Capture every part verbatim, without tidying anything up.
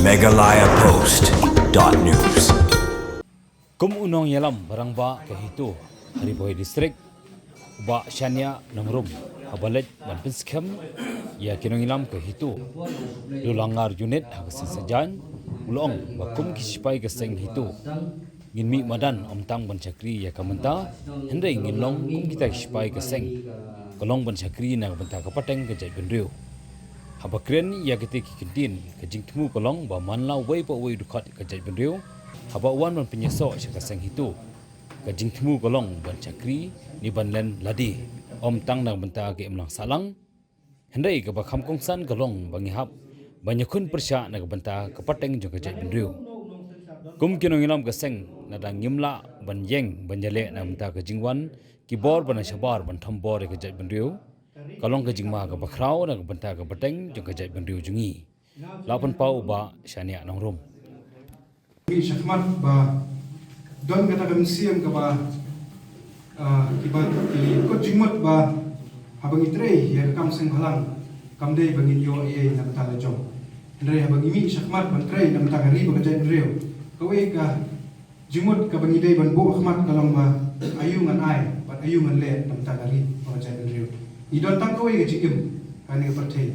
Meghalaya Post dot news. Kum u nongïalam ba rangbah ka HITO ha Ri Bhoi District, u Bah Shaniah Nongrum, haba leit ban pynskhem ïa ki nongïalam ka HITO Dolangar Unit ha ka seng Saitjaiñ, u la ong ba kum ki sipai ka seng HITO, ngin mih madan ym tang ban shakri ïa ka mynta, hynrei ngin long kum kita ki sipai ka seng, ka long ban shakri na ka bynta ka pateng ka jaitbynriew. Haba kren ïa kata ki kyntien, ka jingthmu ka long ba man la uwei pa uwei u dkhot ka jaitbynriew haba u wan ban pynïasoh sha ka seng HITO, ka jingthmu ka long ban shakri ne ban len lade, ym tang na ka bynta ka imlang sahlang. Hynrei kaba kham kongsan ka long ba ngi hap ban ïakhun pyrshah na ka bynta ka pateng jong ka jaitbynriew. Kum ki nongïalam ka seng, lada ngim lah ban ïeng ban ïaleh na ka bynta ka jingwan ki bor ba na shabar ban thombor ïa ka jaitbynriew, ka long ka jingma kaba khraw na ka bynta ka pateng jong ka jaitbynriew jong ngi. La pynpaw u Bah Shaniah Nongrum. Ngi shakhmat ba don kata ka mynsiem kaba, ah, kiba ki kut jingmut ba haba ngi trei ïa ka kam seng bhalang, kam dei ba ngin ïoh ei ei na bynta la jong. Hynrei haba ngi mih shakhmat ban trei na bynta ka ri bad ka jaitbynriew, kawei ka jingmut kaba ngi dei ban buh khmat ka long ba aïu ngan ai bad aïu ngan leh na bynta ka ri bad ka jaitbynriew. Ngi don tang kawei ka jingim ha kane ka pyrthei.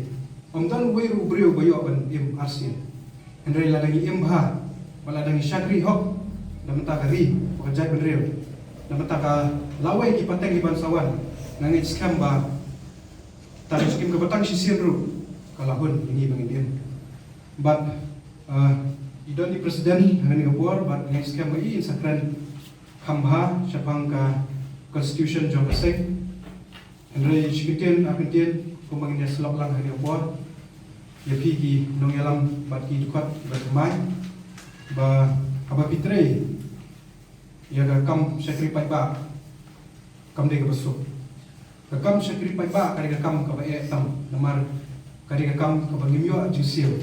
Ym don uwei ruh u briew ba ïoh ban im arsien. Hynrei lada ngi im bha, bad lada ngi shakri hok na bynta ka ri bad ka jaitbynriew, na bynta ka lawei ki pateng kiban sa wan, nga ngeit skhem ba tang skim kaba tang shisien ruh ka la hun ïa ngi ba ngin im. Bad, ah, i don i president ha kane ka por, bad nga ngeit skhem ba i in sa kren kham bha shaphang ka constitution jong ka seng. Hynrei shi kyntien ar kyntien kumba ngin ïa sylloh lang ha kane ka por, ïa phi ki nongïalam bad ki dkhot kiba thymmai, ba haba phi trei ïa ka kam shakri paidbah, kam dei kaba suk. Ka kam shakri paidbah ka dei ka kam kaba eh tam, namar ka dei ka kam kaba ngim ïoh jingsiew.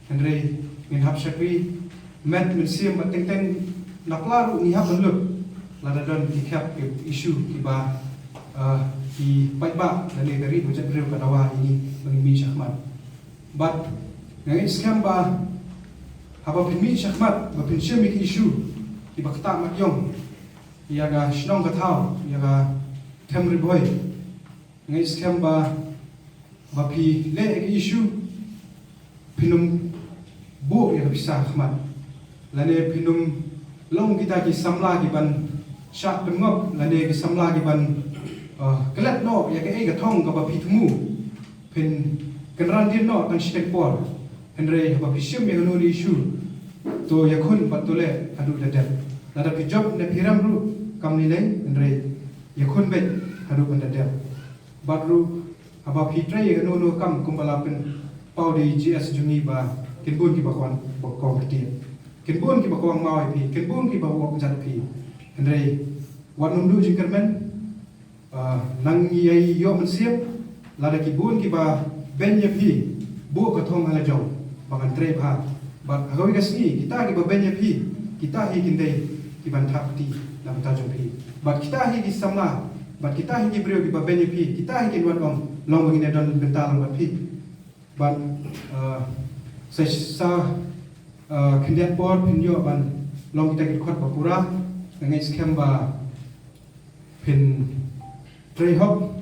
Hynrei ngin hap shakri met mynsiem bad teng teng, na pla ruh ngi hap ban lut lada don ki khep ki issue kiba, ah, ki paidbah lane ka ri bad ka jaitbynriew ka dawa ïa ngi ba ngin mih shakhmat. Bad nga ngeit skhem ba haba phin mih shakhmat ba phin shim ïa ki issue kiba ktah mat ïong ïa ka shnong ka thaw, ïa ka them Ri Bhoi, nga ngeit skhem ba, ba phi leh ïa ki issue, phin ym buh ïa ka pisa ha khmat, lane phin ym long kita ki samla kiban shah pynngop, lane ki samla kiban, uh, klet noh ïa kaei ka thong kaba phi thmu. Phin kynran dien noh tang shiteng por. Hynrei haba phi shim ïa kano kano issue, to ïakhun bad to leh haduh da dep. Lada phi jop ne phi rem ruh kam lei lei, hynrei ïakhun beit haduh ban da dep. Bad ruh haba phi trei ïa kano kano kam kumba la pynpaw da i G S jong ngi ba kin bun kiba kwah, ba kwah ktieh. Kin bun kiba kwah maw ïa phi, kin bun kiba wok jat phi. Hynrei wat nym duh jingkyrmen. Ah, nang ïa ïoh mynsiem, lada ki bun kiba beiñ ïa phi, buh ka thong ha la jong ba ngan trei bha. Bad ha kawei ka sngi kita kiba beiñ ïa phi, kita hi kin dei kiban thap kti na bynta jong phi. Bad kita hi ki samla, bad kita hi ki briew kiba beiñ ïa phi, kita hi kin wan ong, long ba ngin ïa don bynta lang bad phi. Bad, ah, sa, sa, ah, khyndiat por phin ïoh ban long kita ki dkhot ba pura. Nga ngeit skhem ba phin trei hok,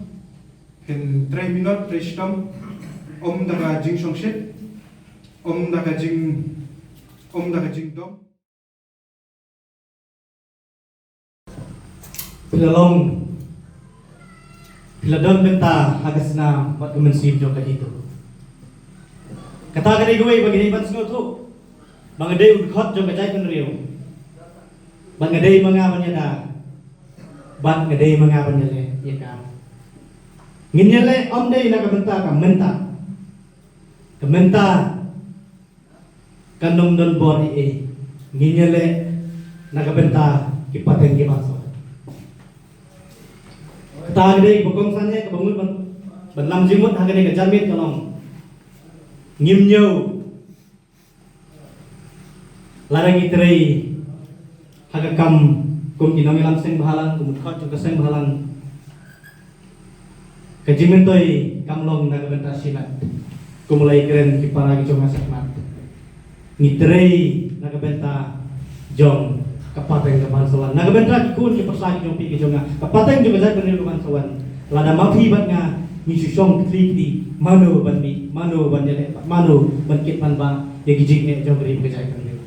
phin trei minot, trei shitom, ym da ka jingshongshit, ym da ka jing, ym da ka jingdom. Phi la long, phi la don bynta ha ka snam bad ka mynsiem jong ka HITO. Kata ka dei kawei ba ngi dei ban sngewthuh ba nga dei u dkhot jong ka jaitbynriew. Bad nga dei ma nga ban ïada. Bad nga dei ma nga ban ïaleh ïa ka. Ngin ïaleh ym dei na ka bynta ka mynta. Ka mynta kan ym don bor ei ei. Ngin ïaleh na ka bynta ki pateng kiban sa wan. Kata ka dei kaba kongsan eh, kaba ngut ban, ban lam jingmut ha kane ka janmiet ka long, ngim ñiew lada ngi trei ha ka kam kum ki nongïalam seng bhalang, kum u dkhot jong ka seng bhalang. Ka jingmyntoi kam long na ka bynta shimet, kum la ïakren ki para ki jong nga shakhmat. Ngi trei na ka bynta jong ka pateng ka ban sa wan. Na ka bynta ki khun ki pyrsa ki jong phi ki jong nga, ka pateng jong ka jaitbynriew ka ban sa wan. Lada ma phi bad nga ngi shu shong kti kti, mano ban mih, mano ban ïaleh, mano ban kit ban bah ïa ki jingeh jong ka ri bad ka jaitbynriew.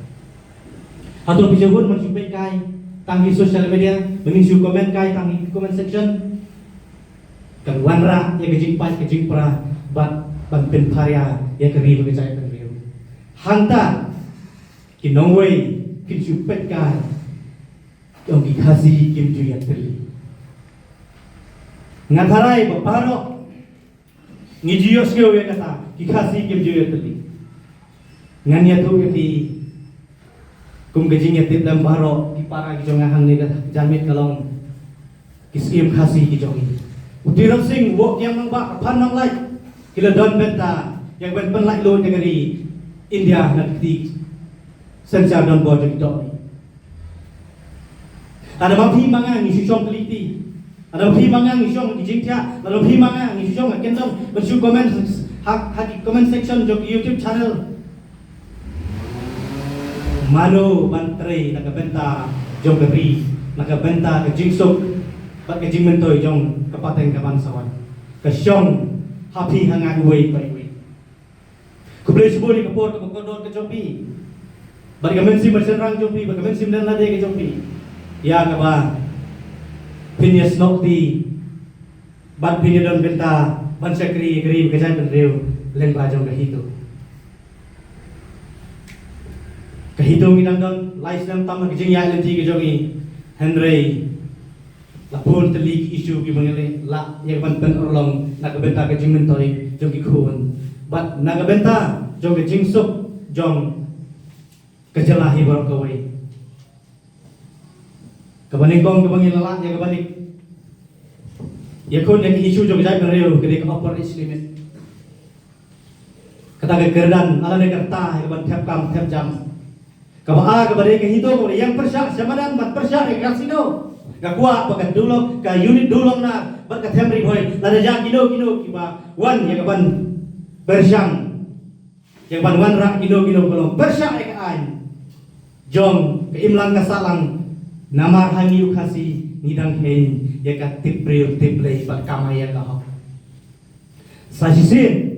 Hato phi shu hun ban shu peit kai tang ki social media, ban shu comment kai tang ki comment section? Kan wanrah ïa ka jingpait ka jingpra bad ban pynpharia ïa ka ri bad ka jaitbynriew. Hangta ki nongwei kin shu peit kai, ong ki Khasi kim ju ïatylli. Nga tharai ba baroh ngi ju ïohsngew ïa kata, ki Khasi kim ju ïatylli. Ngan ïathuh ïa phi kum ka jingïatiplem baroh ki para ki jong nga hangne ka janmiet ka long ki Syiem Khasi ki jong ngi. U Tirot Sing, u Woh Kiang Nangbah, ka Phan Nonglait, ki la don bynta ïa ka ban pynlait lut ïa ka ri India na ka kti synshar donbor jong ki dohnud. Lada ma phi ma nga ngi shu shong kti kti, lada ma phi ma nga ngi shong ki jingthiah, lada ma phi ma nga ngi shu shong ha kyndong ban shu comment ha, ha ki comment section jong ki YouTube channel, mano ban trei na ka bynta jong ka ri, na ka bynta ka jingsuk bad ka jingmyntoi jong ka pateng ka ban sa wan? Ka shong ha phi ha nga iwei pa iwei. Khublei shibun ïa ka por kaba kordor ka jong phi, bad ka mynsiem shynrang jong phi, bad ka mynsiem lade ka jong phi, ïa kaba phin ïasnoh kti bad phin ïadon bynta ban shakri ïa ka ri bad ka jaitbynriew lyngba jong ka HITO. Ka HITO ngi dang don lai snem tam ha ka jingïaid lynti ka jong ngi, hynrei la bun tylli ki issue kiba ngi la lah ïa ka ban pynurlong na ka bynta ka jingmyntoi jong ki khun bad na ka bynta jong ka jingsuk jong ka jylla hi baroh kawei. Kaba nyngkong kaba ngi la lah ïa ka ban ïakhun ïa ka issue jong ka jaitbynriew ka dei ka upper age limit. Kata ka kyrdan lane ka rta ïa ka ban thep kam thep jam. Kaba ar kaba dei ka HITO kaba dei ïa pyrshah sha madan ban pyrshah ïa ka casino. Nga kwah ba ka Dulong, ka unit Dulong Nar bad ka Them Ri Bhoi, lada jia kino kino kiba wan ïa ka ban pyrshang, ïa ka ban wanrah kino kino ba long pyrshah ïa ka aiñ jong ka imlang ka sahlang, namar ha ngi u Khasi ngi dang kheiñ ïa ka tip briew tip Blei bad kamai ïa ka hok. Sa shisien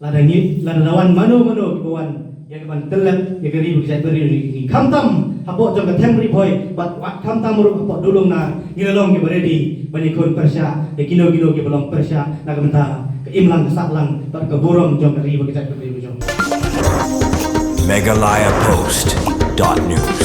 lada ngi, lada la wan mano mano kiba wan ïa ka ban tyllep ïa ka ri bad ka jaitbynriew, ngi khamtam hapoh jong ka Them Ri Bhoi bad wat khamtam ruh hapoh Dulong Nar, ngi la long kiba ready ban ïakhun pyrshah ïa kino kino kiba long pyrshah na ka bynta ka imlang ka sahlang bad ka burom jong ka ri bad ka jaitbynriew jong. Meghalaya Post dot news.